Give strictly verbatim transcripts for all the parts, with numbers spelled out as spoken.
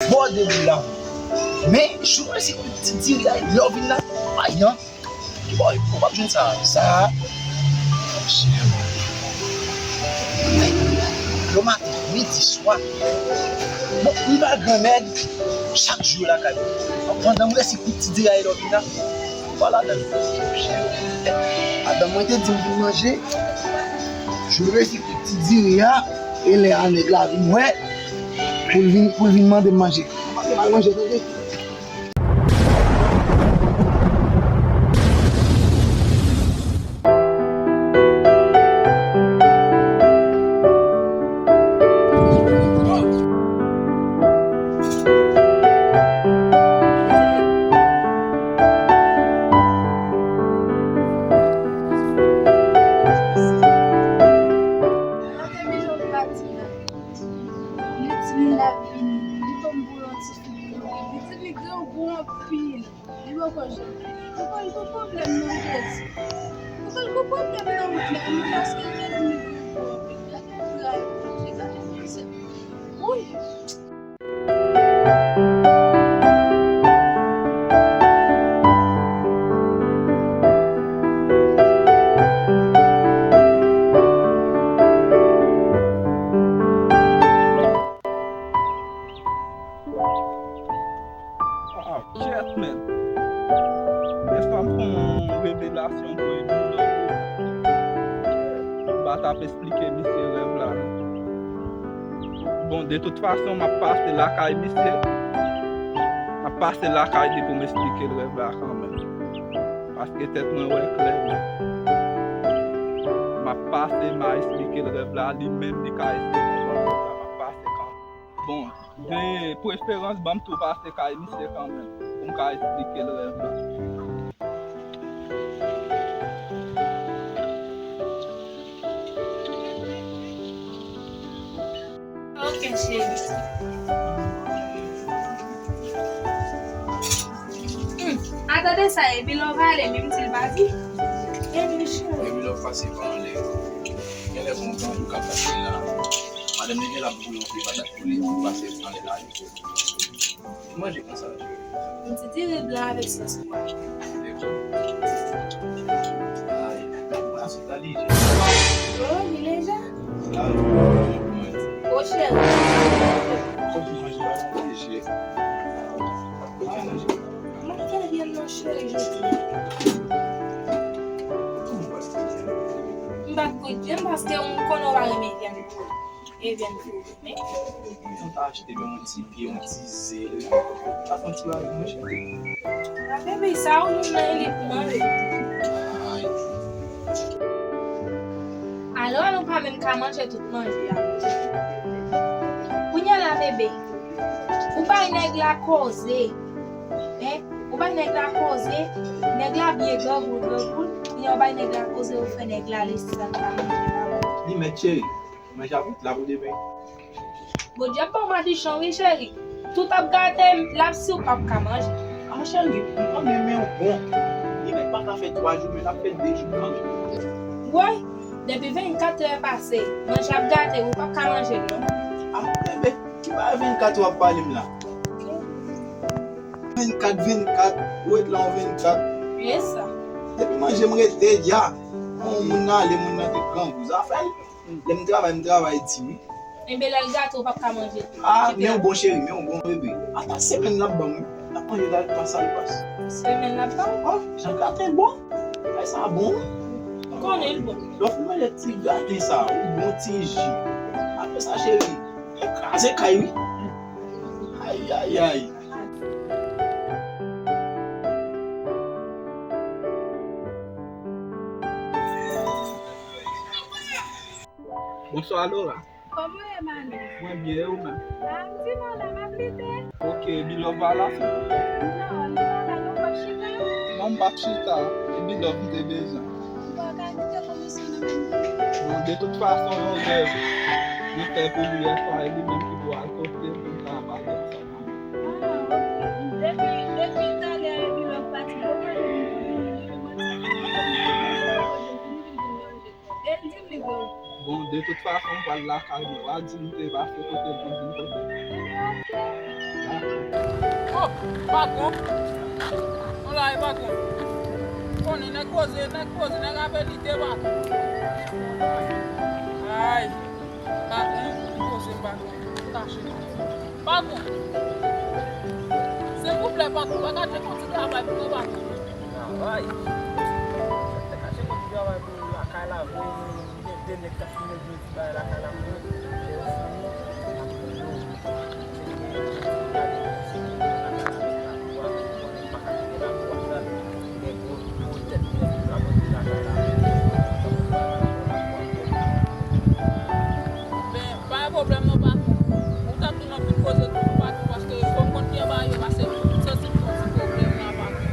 Bò de boul la. Men, jou mwen resi kou ti diri a lè w vin la, pa yon. Bòy, ou p ap jwenn sa, sa. Yo maten, midi, swa. Bon, m pa granmèd, chak jou lakay mwen. Pandan m resi kou ti diri a lè w vin la, pa ladan. Madanm mwen te di m pou manje, jou resi kou ti diri a, e lè a nèg la vin wè, pou l vin, pou l vin mande m manje. Mwen pa te mal manje, tande. Li di m l ap vini, li tonbe pou yon ti fi kouri, li di li grangou anpil, li poko jwenn. Poko l gon pwoblèm non Jezi. Poko l gon pwoblèm nan wout la, men paske l te di li grangou anpil. Gade tray Bondye, gade mizè. Wouy! Ah, kèt, men. Lè sa m fè yon revelasyon pou Edwina, m pa t ap esplike misye rèv la, non. Bon, de tout fason, m ap pase lakay misye. M ap pase lakay li pou m esplike l rèv la kanmenm. Paske tèt mwen wè klè, men. M ap pase, m a esplike l rèv la, li menm li ka esplike mwen rèv la, m ap pase kanmenm. Bon, de preferans, ban m tou pase kay misye kanmenm, pou m ka esplike l rèv la. Ok, cheri. Hmm, atande sa, epi lè w pale, menm si l pa di. Epi cheri. Epi lè w pase pa anlè. Genlè bon, bon, ou ka pase la. Madanm li gen la boule, ou pa ta boule, ou pase anlè la. Manje konsa. Yon ti diri blan avèk sòs pwa. Ay, mwen aswit la li lejè. Oh, li lejè? La, mwen. Oh, cheri. Kòm manje la lejè. Mwen fè byen non, cheri, jodi. M pa t gout vyann paske ou konnen w pa renmen vyann. E vyann fou. Men. Mwen ta achte menm yon ti pye, yon ti ze. Sa fè yon ti bagay, monchè. Sa fè peyi sa, ou menm nan elit manje. Ay. Alò, nou pa menm ka manje tout manje a. Kounye a la, bebe, ou bay nèg la koze. Hein? Ou bay nèg la koze. Nèg la byen granmoun, granmoun. Kounye a ou bay nèg la koze, ou fè nèg la lese sa l pa manje la. Li mèt, cheri. Manje ap ret la pou demen. Bondye ap ba w madichon wi, cheri. Tout ap gate, l ap si w p ap ka manje. Ah, cheri, m konnen, men w bon. Li menm pa ka fè twa jou, men l ap fè de jou kanmenm. Woy, depi vennkat è pase, manje ap gate, ou p ap ka manje l non. Ah, bebe, ki bagay vennkat w ap pale m la? Vennkat, vennkat, ou ret la w vennkat. E sa. Depi manje m rete, ya. Yon moun nan ale, moun nan te grangou. Zafè l. Lè m travay, m travay di wi. Enben lè l gate, ou p ap ka manje. Ah, men w bon cheri, men w bon bebe. Ata semèn l ap ban m wi. L ap manje la, l pas, sa l pas. Semèn l ap ban w? Oh, jan graten bon. Ay, sa bon. M konnen l bon. Lè w fin manje ti graten sa, yon bon ti ji. Apre sa, cheri, e kraze kay wi. Ay, ay, ay. Bonswa, Laura. Kòman w ye, Manu? Mwen byen, e ou menm? Ah, m di non la, m ap lite. Ok, Bilòv pa la, silvouplè? Non, li pa la, non, w ap chita? Non, m p ap chita. E Bilòv m te bezwen. Bon, ka kite komisyon nan men m. Non, de tout fason, yon rèv mwen fè pou li yè swa, e li menm ki pou al pote pou n ka pale ansanm. Ah, ok. Depi, depi talè, Bilòv pati, yo pa vin vin manje. Bon, de tout fason, m pral lakay mwen. W a di m te pase kote l pou vin kote l. Ebyen, ok. Dakò. Patwon. Ou la, e patwon. Konnen nèg koze, nèg koze, nèg ap elite, patwon. Ay. Patwon, koze, patwon. Kache. Patwon. Silvouplè, patwon, pa kache konn ti travay pou mwen, patwon. Travay? Kache konn ti travay pou lakay la, vre. Gen de nèg k ap fini jodi bagay lakay la pou mwen. Lè yo fini, m ap pran yo. Se gen yon ti gade yon ti gade lakay la avèk lakou a, konnen m pa ka kite lakou a sal. Gen gwo, gwo tèt nèg ki ka monte lakay la. Men, pa gen pwoblèm non, patwon. Ou t ap di m anpil koze toujou, patwon, paske fò m konn ki bagay yo pase, m santi m gon ti pwoblèm la, patwon.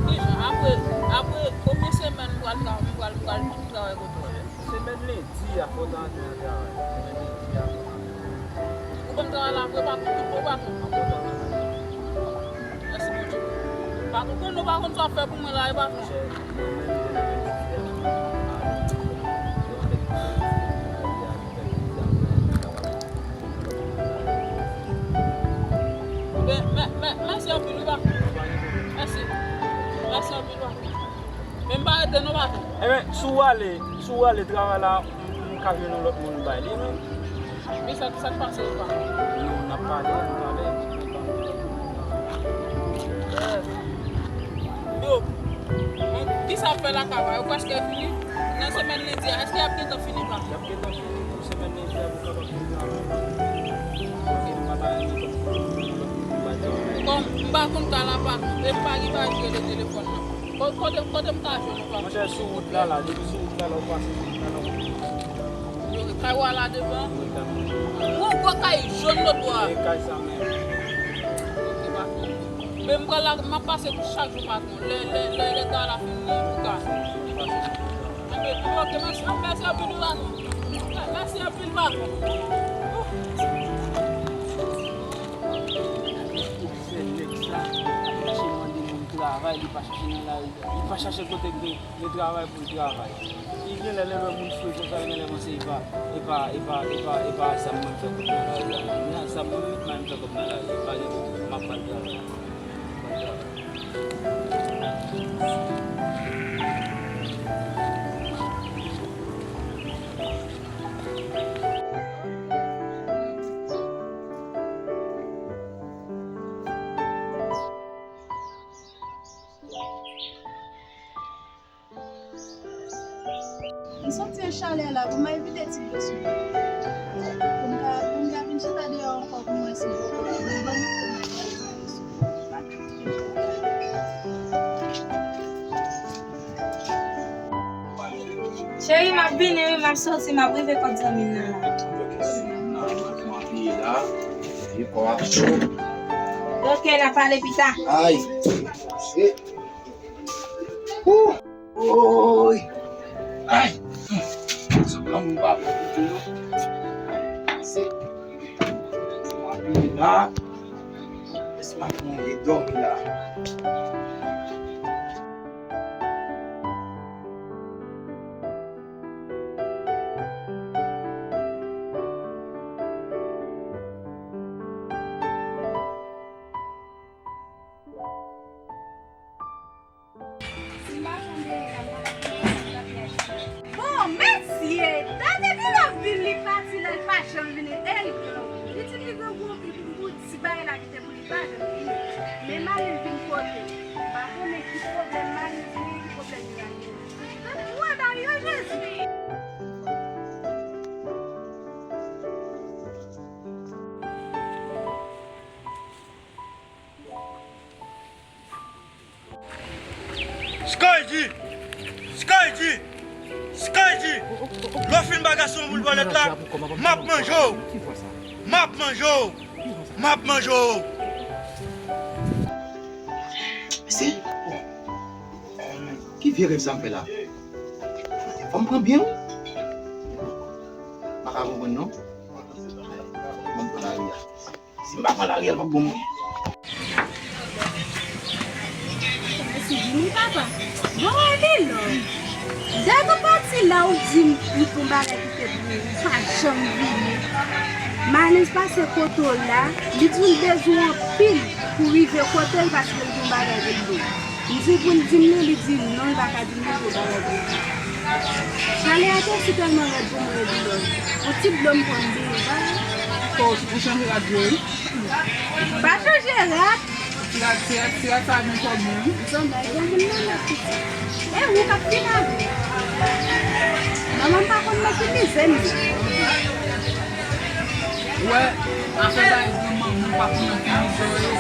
Kijan? Apre, apre konbyen semèn m pral tra-, m pral, m pral travay kote w? Semèn lendi a, fò w ta antre nan travay. Semèn lendi a, fò w ta antre. Ou ban m travay la vre, patwon, tout bon, patwon? An bon travay. Mèsi, Bondye. Patwon, konnen w pa konn sa w ap fè pou mwen la, e patwon? Monchè, mwen menm, demen lendi a, m ap ale nan yon nèg ki fè lendi a, ki fè lendi a, mwen menm, m kapab. Men, men, men, mèsi anpil, wi, patwon. Mèsi. Mèsi anpil, patwon. Men m pa rete non, patwon. Enben, si w ale, si w ale travay la, m, m ka jwenn yon lòt moun m bay li, wi. Men sa, sa k pase, patwon? Non, n ap pale, n ap pale. Yo, men, kisa w ap fè lakay ou a? Yo prèske fini. Nan semèn lendi a, èske y ap gentan fini, patwon? Y ap gentan fini pou semèn lendi a pou kapab vin travay. Paske m pa ta renmen kòm pou lòt moun bay travay. Kòm m pa konn ka la, patwon, e m pa gen bagay ki rele telefòn nan. Ko-, kote, kote m ka jwenn ou, patwon? Monchè, sou wout la, la, depi sou wout la, la, ou pase sou wout la, la, ou pase sou wout la. Yo, kay ou a la devan? Wi, kay mwen. Gwo, gwo kay jòn lòt bò a. E kay sa menm. Ok, patwon. Men m pral la, m ap pase chak jou, patwon. Lè, lè, lè, lè travay la fini, ou ka. Enben, enben, ok, mèsi, mèsi anpil, patwon. Mèsi anpil, patwon. Fè nèg sa, ap chache mande moun travay, li pa chache nan lari, li pa chache kote gen, gen travay pou l travay. Li genlè lè l wè moun fre konsa, li genlè panse e pa, e pa, e pa, e pa, e pa zam mwen fè kòb nan lari a, non. Men a zam mwen menm, mwen menm fè kòb nan lari a, pa gen pwoblèm, m ap ba l travay. M santi yon chalè la, pou m al vide ti dlo sou mwen. Pou m ka, pou m ka vin chita deyò ankò pou m wè si m poko la. Mwen ban m kite m al vide ti dlo sou mwen. Cheri, m ap vini wi, m ap soti, m ap rive kot zanmi m nan la. Ok, n ap pale pita. Ay. Ou. Oy! Ay! Sot la, moun pa bon ditou, non. Se. Mwen vini la. Lèse m ap mande dòmi la. Bon, mesye, dat depi l ap vin, li pati la, li pa janm vini. E l, li di li gen gwo anpil pou bout, si bagay la ki te pou li pa janm vini. Men Maliz vin kote m. M pa konnen ki pwoblèm Maliz genyen, ki pwoblèm Miray genyen. Gade, wè bagay yo, Jezi! Skydy! Skydy! Skydy! Lè w fin ba gason boul bòlèt la, m ap manje w! M ap manje w! M ap manje w! Mesye, ki vye rèv sa m fè la? Fò m pran byen, wi. M pa ka konprann, non. Ban m pran lari a. Si m pa pran lari a, l p ap bon mwen. Mèsi, Jimmy, papa. Bon, Milo. Dèyè ou pati la, ou di m pou yon bagay ki te pou ou pa janm vini. Malens pase kote w la, li di w l bezwen w anpil pou rive kote l paske l gen yon bagay pou l di w. M di pou l di m li, li di non, li pa ka di m li gen yon bagay pou l di m. Chalè a te si tèlman rèd pou mwen, Bilòz. Yon ti dlo m pran m byen, pa. Fò w chanje radyo, wi. Pa chanje rad. Ti rad, ti rad, ti rad sa vin twò byen, wi. Zòmay, granmoun nan mèt pitit. E ou k ap vin avè. Manman m pa konn mèt itilize m. Ou wè, afè bay granmanman pa konn nan ki mizè yo.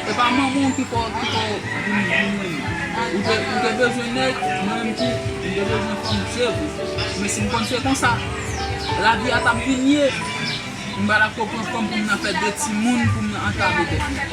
E pa manman w ki fè w, ki fè w vin, vin menm. Ou te, ou te bezwen nèg, mwen menm tou, m te bezwen fanm, se vre. Men si m konn se konsa, lavi a t ap vin ye. M pa t ap ko pran fanm pou m nan fè de timoun pou m nan antrave tèt mwen.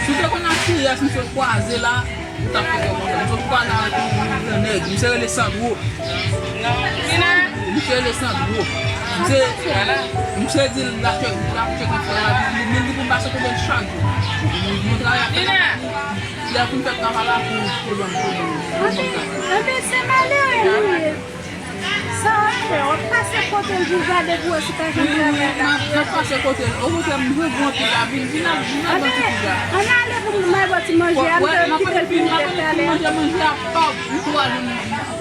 Si w te konn ak Kiryas, misye kwaze la, ou t ap fè kò konsa. Misye kwaze avèk yon, yon gran nèg. Misye rele Sandro. Misye rele Sandro. Misye, misye di l l ap chè, l ap chè konsa la, li, li, li pou m pase kote l chak jou. Nou travay avèk li. Lè pou m fè travay la pou, pou ban m, pou ban m, pou ban m travay. Anben, se malere li ye. Sa w ap fè? W ap pase kote l pou gade pou wè si w ka jwenn travay la. M ap pase kote l. Okontrè, m gou anpil la. Vin, vin al, vin al nan ti figi a. Ann ale pou m al ba w ti manje a, m te kite l vin talè a. Manje, manje a pa pou al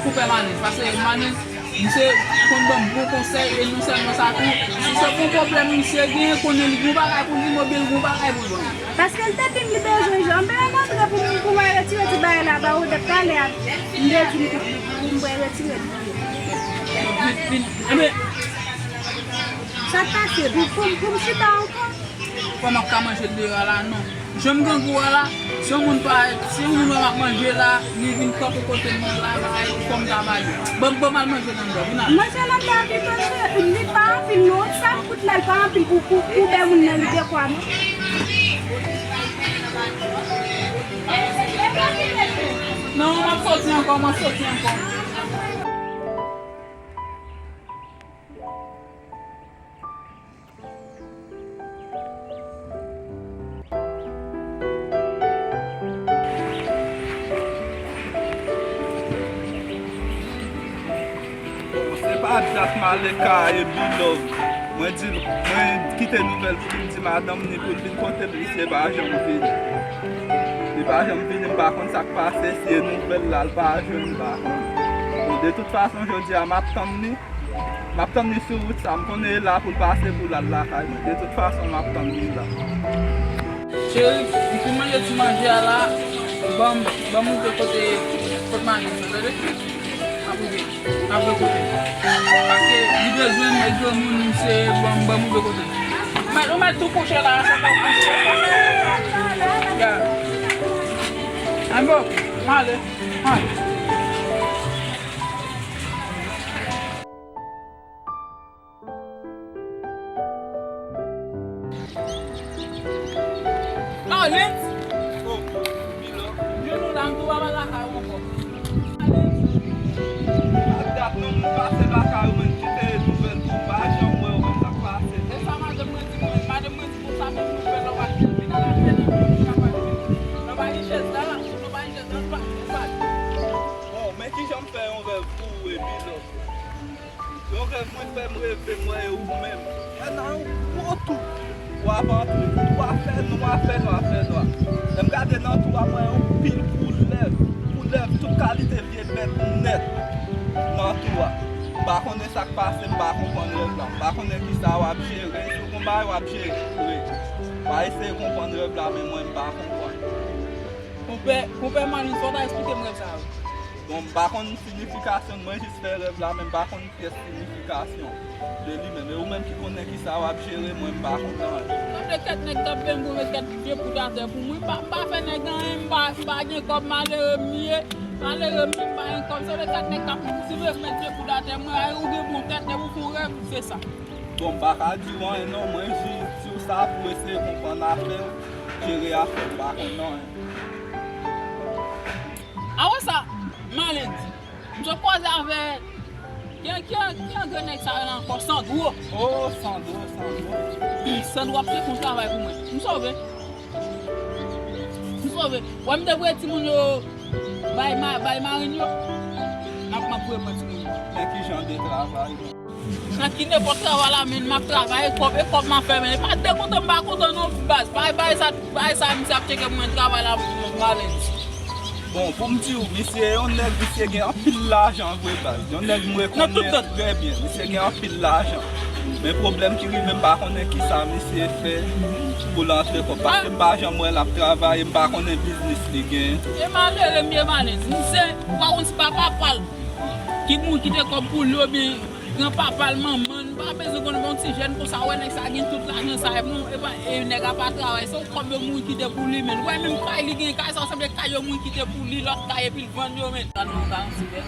pou pè Malens. Paske Malens, misye konn ban m bon konsèy, e non sèlman sa tou, si se bon pwoblèm misye genyen, konnen li gon bagay pou li, oubyen l gon bagay pou l ban m. Paske l te di m li bezwen jan. Anben ann antre pou m, pou m al retire ti bagay la ba ou depi talè a. M te di m pou, pou m pral retire l. Vin, vin. Anben. Sa k pase? Pou, pou, pou m chita ankò? Kòman m ap ka manje l deyò a la? Non. Jan m grangou a la, si yon moun pa, si yon moun wè m ap manje la, li vin kanpe kote m nan la, bagay, fò m ta ba li. Ban m, ban m al manje nan dò, vin al. Manje nan dò a pi manje, li pa anpil non. Sa m kout la, li pa anpil pou, pou, pou bè moun nan, li dekwa non. Non, m ap soti ankò, m ap soti ankò. Bon, se pa dat malè ka e Bilove. Mwen di, mwen kite nouvèl pou li, m di madanm ni pou l vin kote m, misye pa janm vini. Li pa janm vini, m pa konn sa k pase, si e nouvèl la, l pa jwenn, m pa konn. Bon, de tout fason, jodi a, m ap tann li. M ap tann li sou wout sa, m konnen e la pou l pase pou l al lakay mwen. De tout fason, m ap tann li la. Cheri, m fin manje ti manje a la, ban m, ban m rive kote, kote Malens lan, tande? M ap rive, m ap rive kote. Paske li bezwen m, e granmoun, misye, ban m, ban m rive kote. Ou mèt, ou mèt tou kouche la, se pa kouche. Ya. An bon, m ale, m ale. Malens! Oh, Milo. Jwenn ou la, m tou pa lakay ou ankò. Malens! Ak dat non, m pase lakay ou, men kite nouvèl pou m pa janm wè ou, men sa k pase. E sa madanm mwen di mwen, madanm mwen di konsa, menm nouvèl la w pa jwenn, vin al achte nan men ou, ou kapab vin. Nan ba li chèz la, nan ba li chèz la, nou pa, nou pa. Bon, men kijan m fè yon rèv pou ou, e Milo? Yon rèv mwen fè m reve m wè e ou menm. Wè nan yon gwo twou. W ap antre. Twou a fè nwa, fè nwa, fè nwa. Lè m gade nan twou a, m wè yon pil koulèv. Koulèv, tout kalite vye bèt nèt nan twou a. M pa konnen sa k pase, m pa konprann rèv la. M pa konnen kisa w ap jere. Si w gon bagay w ap jere, pa eseye konprann rèv la, men mwen m pa konprann. Konpè, konpè Malens, fò w ta esplike m rèv sa yo. Bon, m pa konn siyifikasyon l, mwen jis fè rèv la, men m pa konn pyès siyifikasyon de li menm. E ou menm ki konnen kisa w ap jere, mwen m pa konn anyen. Sanble kèk nèg t ap benbou met kèk vye poud atè pou mwen. M pa, m pa fè nèg anyen, m pa, m pa gen kòb, malere m ye. Malere m ye, m pa gen kòb. Sanble kèk nèg t ap motive met vye poud atè mwen. Ay, ou gen bon tèt, depi w fè yon rèv, se sa. Bon, m pa ka di w anyen non, mwen jis di w sa pou eseye konprann afè w, jere afè w, m pa konn anyen. Awa sa, Malens. M sot kwaze avè, ki, ki, ki angrè nèg sa yo la ankò? Sandro. Oh, Sandro, Sandro. Sandro ap chèche yon travay pou mwen. M sove. M sove. Wè m te voye timoun yo bay ma-, bay marenn yo. M ap, m ap voye pran timoun yo. Men ki jan de travay? Nan ki nenpòt travay la, men m ap travay, e kòb, e kòb m ap fè, men e pa de kontan, m pa kontan non, baz. Bay, bay sa, bay sa, misye ap tcheke mwen travay la, m pa ale. Bon, pou m di w, misye yon nèg, misye gen anpil lajan vre, baz. Yon nèg m rekonnen trè byen, misye gen anpil lajan. Men pwoblèm ki rive, m pa konnen kisa misye fè pou l antre kòb. Paske m pa janm wè l ap travay, e m pa konnen biznis li gen. E malere, m ye malere. Misye, ou pa konn si papa pa l ki mouri kite kòb pou li, oubyen gran papa l, manman l, m pa bezwen konnen, men yon ti jèn konsa, wè nèg sa gen tout lajan sa, e bon, e pa, e nèg a pa travay, se yon kòb yo mouri kite pou li, men. Ou wè menm kay li gen, kay sa sanble kay yo mouri kite pou li, lòt kay epi l vann yo, men. Gad yon kay yon ti bèl.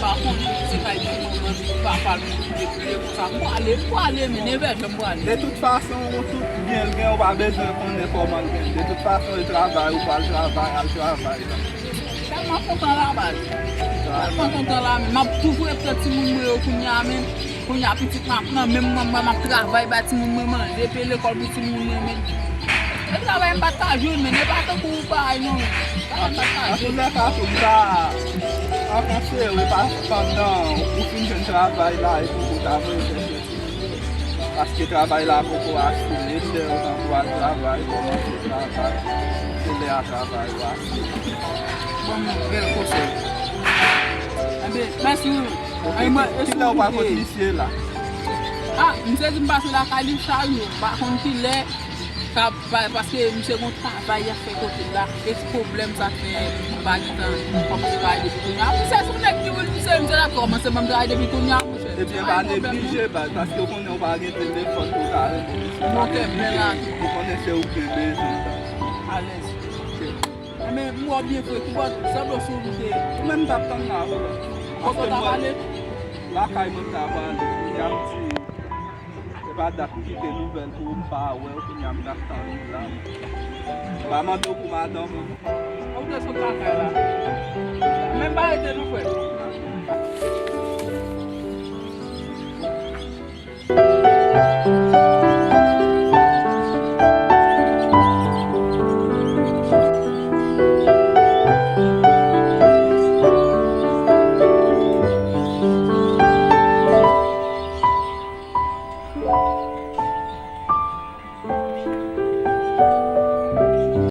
Pa konnen se kay pou manman l, pou papa l, pou kite pou li konsa. M prale, m prale, men, e bèl, m prale. De tout fason, tout byen l gen, ou pa bezwen konnen kòman l gen. De tout fason, e travay, ou pral travay, al travay la. Tèlman kontan la, baz. Tèlman kontan la, men m ap toujou repete timoun mwen yo kounye a, men. Kounye a, pitit mwen ap nan men m, mwen, mwen, m ap travay, bay timoun mwen manje, peye lekòl pou timoun mwen, men. E travay m pa t ka jwenn, men e pa tankou ou pa ay non, men. Travay m pa t ka jwenn. Antoulèka, tou m ta an konseye w, e pa pandan ou fin jwenn travay la, epi ou ta voye chèche. Paske travay la poko asire, lè w tankou al travay, kòmanse travay, se lè a travay ou asire. Bon, bèl konsèy. Enben, mèsi wi. Ok, kilè w pral kot misye la? Ah, misye di m pase lakay li chak jou, m pa konn kilè. Ka pa, paske misye gon travay y ap fè kote l la. E ti pwoblèm sa k fè m pa gentan kòmanse travay depi kounye a. Misye se yon nèg ki vin, misye, misye t ap kòmanse ban m travay depi kounye a, monchè. Ebyen, pa neglije, baz, paske w konnen w pa gen telefòn pou w ta rele misye. Ou konnen se ou k gen bezwen. Alèz. Ok. Enben, m wè w byen fre, ki bò, sa dlo sou ou te. Ou menm m t ap tann la, wi. Kote w t ap ale? Lakay mwen m t ap ale. Kounye a m di, se pa dat m kite nouvèl pou ou, m pa wè w, kounye a m t ap tann ou la. M pa mande w pou madanm ou. Ou te sot lakay la. Men m pa rete non, frè.